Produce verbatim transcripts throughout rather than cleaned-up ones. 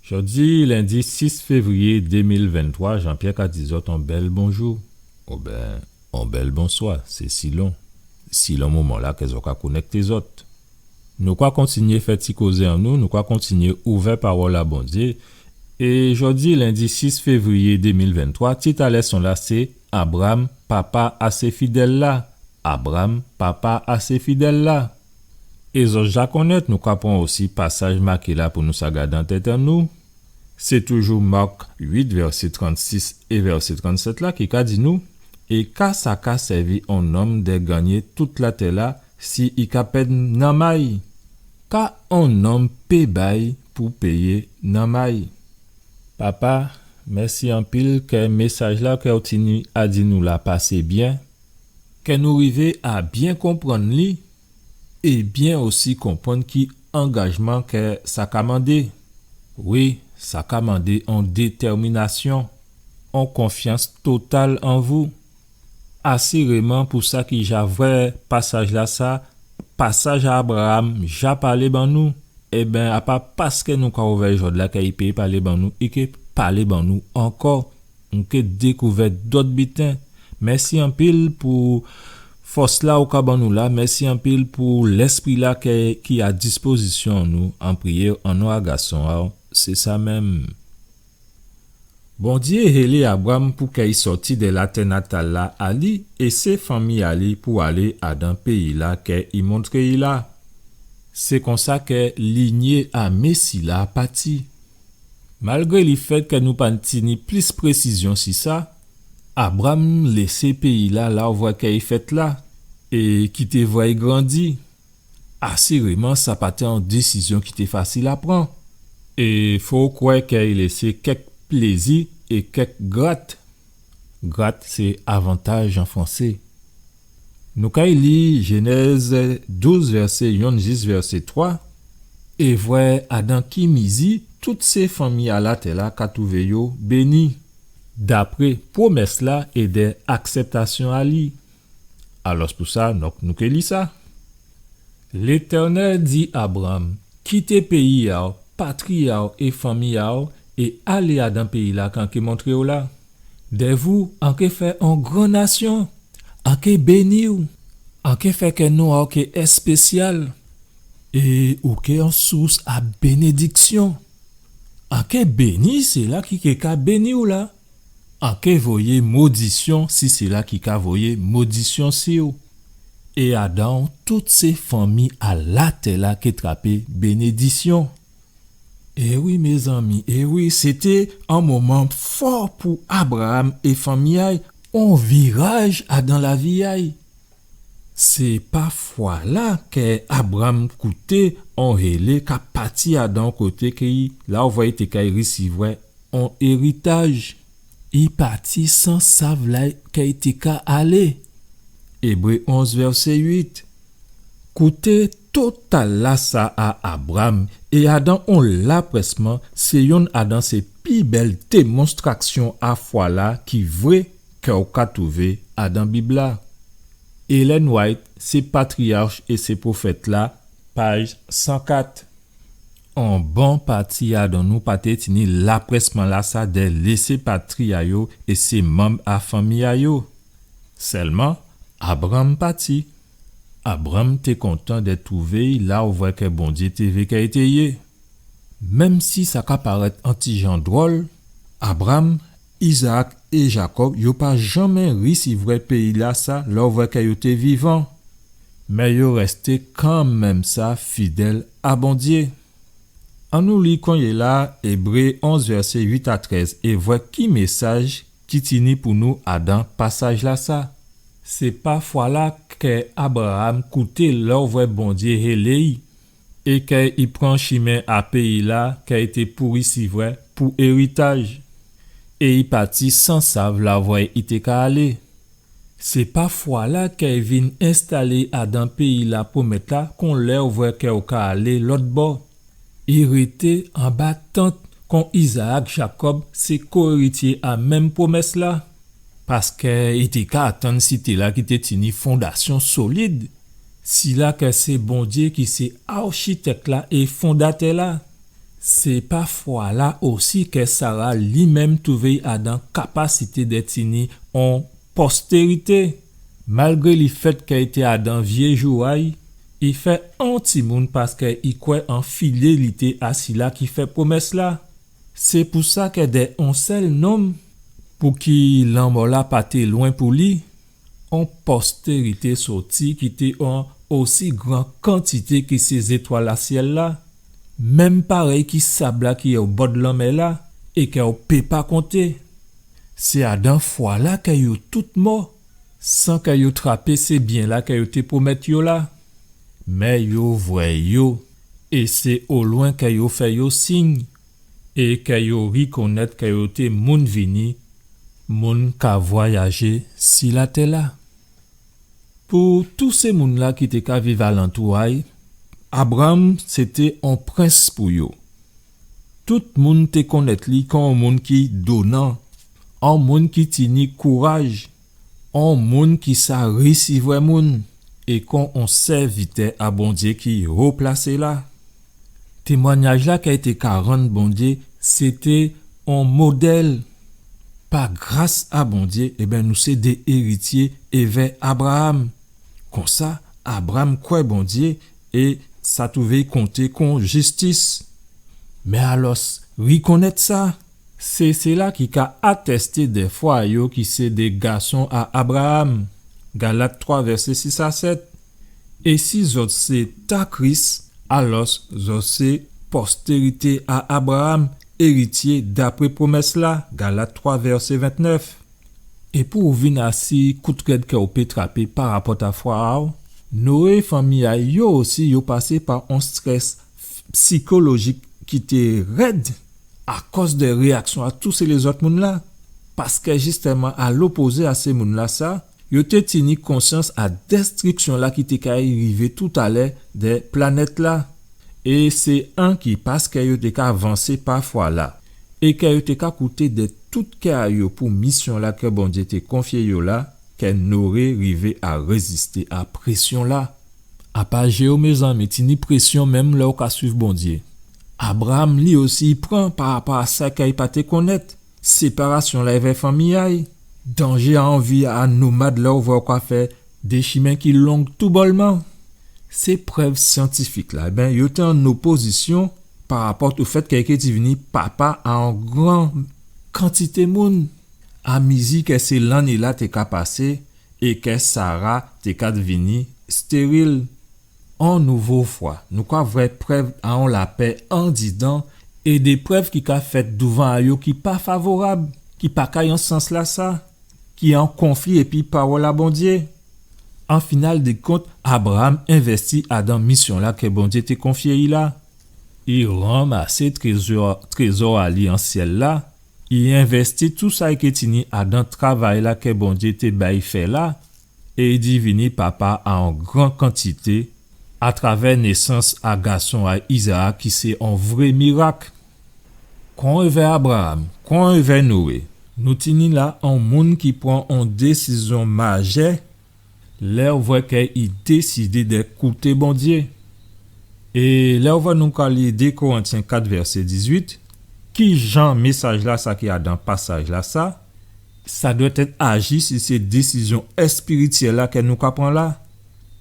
Jòdi, lendi sis févriyé dé mil venntwa, Jean-Pierre ka di zòt on bèl bonjou, oben on bèl bonswa, sé silon, silon moman-la kè zòt ka konèkté zòt. Nou ka kontinyé fè ti kozé an nou, nou ka kontinyé ouvè pawòl a Bondyé. É jòdi, lendi sis févriyé dé mil venntwa, tit a lèson-la sé Abram, papa a sé fidèl-la. Abram, papa a sé fidèl-la. É zòt ja konnèt, nou ka pran osi pasaj maké-la pou nou sa gadé an tèt an nou. Sé toujou Mak uit, vèsé trannsis é vèsé trannsèt la ki ka di nou, é ka sa ka sèvi on nonm dè gannyé tout latè-la si i ka pèd nanm a'y? Ka on nonm pé bay pou péyé nanm a'y? Papa, mèsi anpil kè mésaj-la kè ou tini a di nou la pasé byen, kè nou rivé a byen konprann li, é byen osi konprann ki angajman kè sa ka mandé. Wi, sa ka mandé on détèminasyon, on konfyans total an vou. Asiréman, pou sa ki ja vwè pasaj-lasa, pasaj a Abraram ja palé ban nou. Ében, a pa paskè nou ka ouvè jòdla kè i pé palé ban nou, i ké palé ban nou ankò. Nou ké dékouvè dòt biten. Mèsi anpil pou fòs-la ou ka ban nou la. Mèsi anpil pou Lèspri-la kè, ki a dispozisyon nou. An priyé an non a Gason a'w, sé sa menm. Bondyé hélé Abram pou kè i sòti dè latè natal-la a li é sé fanmi a li pou alé adan péyi-la kè i montré i la. Sé konsa kè linyé a Mési-la pati. Malgré lèfèt kè nou pa tini plis présizyon si sa, Abram lésé péyi-la, la ou vwè kè i fèt la, é ki té vwè i grandi. Asiréman, sa pa té on désizyon ki té fasil a pran. É fo kwè kè i lésé kèk plézi é kèk grat. Grat, sé avantaj an fransé. Nou kay li Jénèz douz, vèsé yonn jis vèsé twa, é vwè adan ki mizi tout sé fanmi a latè-la ka twouvé yo béni, dapré pwomès-la é dè aksèptasyon a li. Alòs pou sa, donk, nou ké li sa. Létènèl di Abram, kité péyi a'w, patri a'w é fanmi a'w, é alé adan péyi-la k'an ké montré'w la. Dè vou, an ké fè on gran nasyon, an ké béni'w, an ké fè kè non a'w ké èspésyal, é ou ké on sous a bénédiksyon. An ké béni sila ki ké ka béni'w la. An ké voyé modisyon si sila ki ka voyé modisyon si'w. É adan'w tout sé fanmi a latè-la ké trapé bénédisyon. É wi, mézanmi, é wi, sé té on moman fò pou Abraram é fanmi a'y, on viraj adan lavi a'y. Sé pa fwa-la kè Abram kouté on hélé ka pati adan on koté kè i, la ou vwè i té kay risivwè on éritaj. I pati san sav la kè i té ka alé. Ébré onz, vèsé uit. Kouté total-lasa a Abram, é adan on laprèsman, sé yonn adan sé pi bèl démonstraksyon a fwa-la ki vré kè ou ka twouvé adan Bib-la. Ellen White, Sé patriyach é sé pwofèt-la, paj san kat. On bon pati adan nou pa té tini laprèsman-lasa dè lésé patri a yo é sé manm a fanmi a yo. Sèlman, Abram pati. Abram té kontan dè twouvé'y la ou vwè kè Bondyé té vé kè i té yé. Menm si sa ka parèt on ti jan dwòl, Abram, Izaak é Jakòb, yo pa janmé risivwè péyi-lasa lè ou vwè kè yo té vivan. Mé yo rèsté kanmenm sa fidèl a Bondyé. Annou li konyéla Ébré onz, vèsé uit a trèz, é vwè ki mésaj ki tini pou nou adan pasaj-lasa. Sé pa fwa-la kè Abraram kouté lè ou vwè Bondyé hélé'y, é kè i pran chimen a péyi-la kè i té pou risivwè pou éritaj, é i pati san sav la vwè i té ka alé. Sé pa fwa-la kè i vin enstalé adan péyi-la pwomèt-la kon lè ou vwè kè ou ka alé lòt bò. I rété anba tant kon Izaak, Jakòb, sé ko-érityé a menm pwomès-la. Paskè i té ka atann sité-la ki té tini fondasyon solid, sila kè sé Bondyé ki sé achitèk-la é fondatè-la. Sé pa fwa-la osi kè Sara li menm twouvé-y adan kapasité dè tini on postérité. Malgré lèfèt kè i té adan vyé jou a-y, i fè on timoun paskè i kwè an fidélité a sila ki fè pwomès-la. Sé pou sa kè dè on sèl nonm, pou ki lanmò-la pa té lwen pou li, on postérité sòti ki té on osi gran kantité ki sé zétwal a syèl-la, menm parèy ki sab-la ki o bòd lanmè-la, é kè ou pé pa konté. Sé adan fwa-la kè yo tout mò, san kè yo trapé sé byen-la kè yo té pwomèt yo la. Mé yo vwè yo, é sé o lwen kè yo fè yo sign, é kè yo rikonnèt kè yo té moun vini, moun ka vwayajé si latè-la. Pou tout sé moun-la ki té ka viv alantou a-y, Abraram sé té on prens pou yo. Tout moun té konnèt li kon on moun ki donan, on moun ki tini kouraj, on moun ki sa risivwè moun, é kon on sèvitè a Bondyé ki wo plasé la. Témwanyaj-la kè i té ka rann Bondyé, sé té on modèl. Pa gras a Bondyé, ében, nou sé dé érityé èvè Abraram. Konsa, Abraram kwè Bondyé é sa twouvé konté kon jistis. Mé alòs, rikonnèt sa, sé sila ki ka atèsté dè fwa a yo ki sé dé gason a Abraram. Galat twa, vèsé sis a sèt. É si zòt sé ta Kris, alòs zòt sé postérité a Abraram, érityé dapré pwomès-la. Galat twa, vèsé ventnèf. É pou ou vin asi kout rèd kè ou pé trapé parapòt a fwa a-w, Noé é fanmi a-y yo osi yo pasé pa on strès sikolojik ki té rèd akòz dè réyaksyon a tout sé lézòt moun-la. Paskè jistèman, a lopozé a sé moun-lasa, yo té tini konsyans a dèstriksyon-la ki té kay rivé toutalè dè planèt-la. É sé an ki, paskè yo té ka vansé pa fwa-la, é kè yo té ka kouté dè tout kè a yo pou misyon-la kè Bondyé té konfyé yo la, kè Noé rivé a rézisté a présyon-la. A pa jé o, mézanmi, tini présyon menm lè ou ka swiv Bondyé. Abraram, li osi, i pran parapò a sa kè i pa té konnèt, séparasyon-la èvè fanmi a-y, danjé a on vi a nomad lè ou vwè ou ka fè dé chimen ki long toubòlman. Sé prèv syantifik-la, ében, yo té an opozisyon parapòt o fèt kè i ké divini papa a on gran kantité moun. Amizi kè sé lanné-la té ka pasé é kè Sara té ka divini stéril. On nouvo fwa, nou ka vwè prèv a on lapè andidan é dé prèv ki ka fèt douvan a yo ki pa favorab, ki pa kay an sans-lasa, ki an konfli épi pawòl a Bondyé. An final dè kont, Abraram envèsti adan misyon-la kè Bondyé té konfyé i la. I ranmasé trézò, trézò a li an syèl-la, i envèsti tou sa i ké tini adan travay-la kè Bondyé té ba-y fè la, é i divini papa a on gran kantité atravè nésans a gason a Izaak, ki sé on vré mirak. Kon èvè Abraram, kon èvè Noé, nou tini la on moun ki pran on désizyon majè, lè ou vwè kè i désidé dè kouté Bondyé. É lè ou vwè nou ka li dé Korentyen kat vèsé dizuit, ki jan mésaj-lasa ki adan pasaj-lasa, sa dwèt èt aji si sé désizyon èspirityèl-la kè nou ka pran la?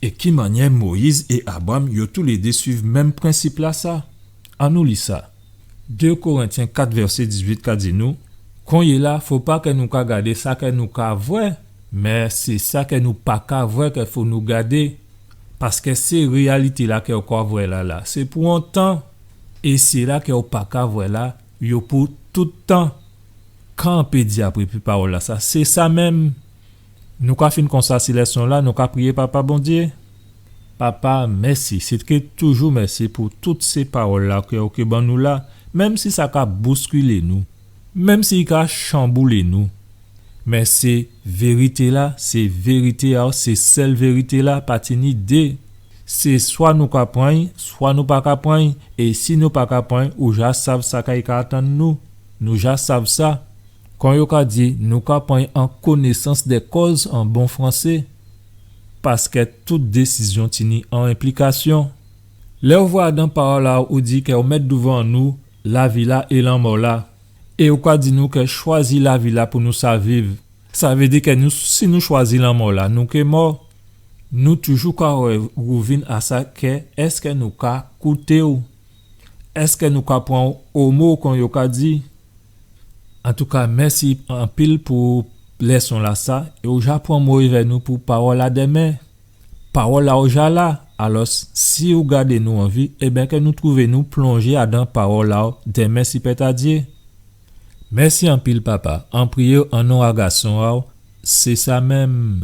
É ki mannyè Moyiz é Abraram yo toulédé swiv menm prensip-lasa? Annou li sa. Dé Korentyen kat vèsé dizuit ka di nou, konyéla, fo pa kè nou ka gadé sa kè nou ka vwè, mé sé sa kè nou pa ka vwè kè fo nou gadé. Paskè sé réyalité-la kè ou ka vwè la la, sé pou on tan. É sila kè ou pa ka vwè la, yo pou tout tan. Ka an pé di apré pi pawòl-lasa? Sé sa menm. Nou ka fin konsa si lèson-la, nou ka priyé Papa Bondyé. Papa, mèsi, sé ké toujou mèsi pou tout sé pawòl-la kè ou ké ban nou la, menm si sa ka bouskilé nou, menm si i ka chanboulé nou. Mé sé vérité-la, sé vérité a-w, sé sèl vérité-la, pa tini dé. Sé swa nou ka pran-y, swa nou pa ka pran-y, é si nou pa ka pran-y, ou ja sav sa kay ka atann nou. Nou ja sav sa. Kon yo ka di, nou ka pran-y an konésans dè kòz an bon fransé. Paskè tout désizyon tini an enplikasyon. Lè ou vwè adan pawòl-la ou di kè ou mèt douvan nou lavi-la é lanmò-la. É ou ka di nou kè chwazi lavi-la pou nou sa viv. Sa vé di kè nou, si nou chwazi lanmò-la, nou ké mò. Nou toujou ka rè-, rouvin a sa kè, èskè nou ka kouté'w? Èskè nou ka pran'w o mo, kon yo ka di? Antouka, mèsi anpil pou lèson-lasa, é ou ja pran mo évè nou pou pawòl a dèmen. Pawòl a'w ja la, alò, si ou gadé nou an vi, ében, kè nou twouvé nou plonjé adan pawòl a'w dèmen si plèt a Dyé. Mèsi anpil, Papa. An priyé an non a Gason a'w, sé sa menm.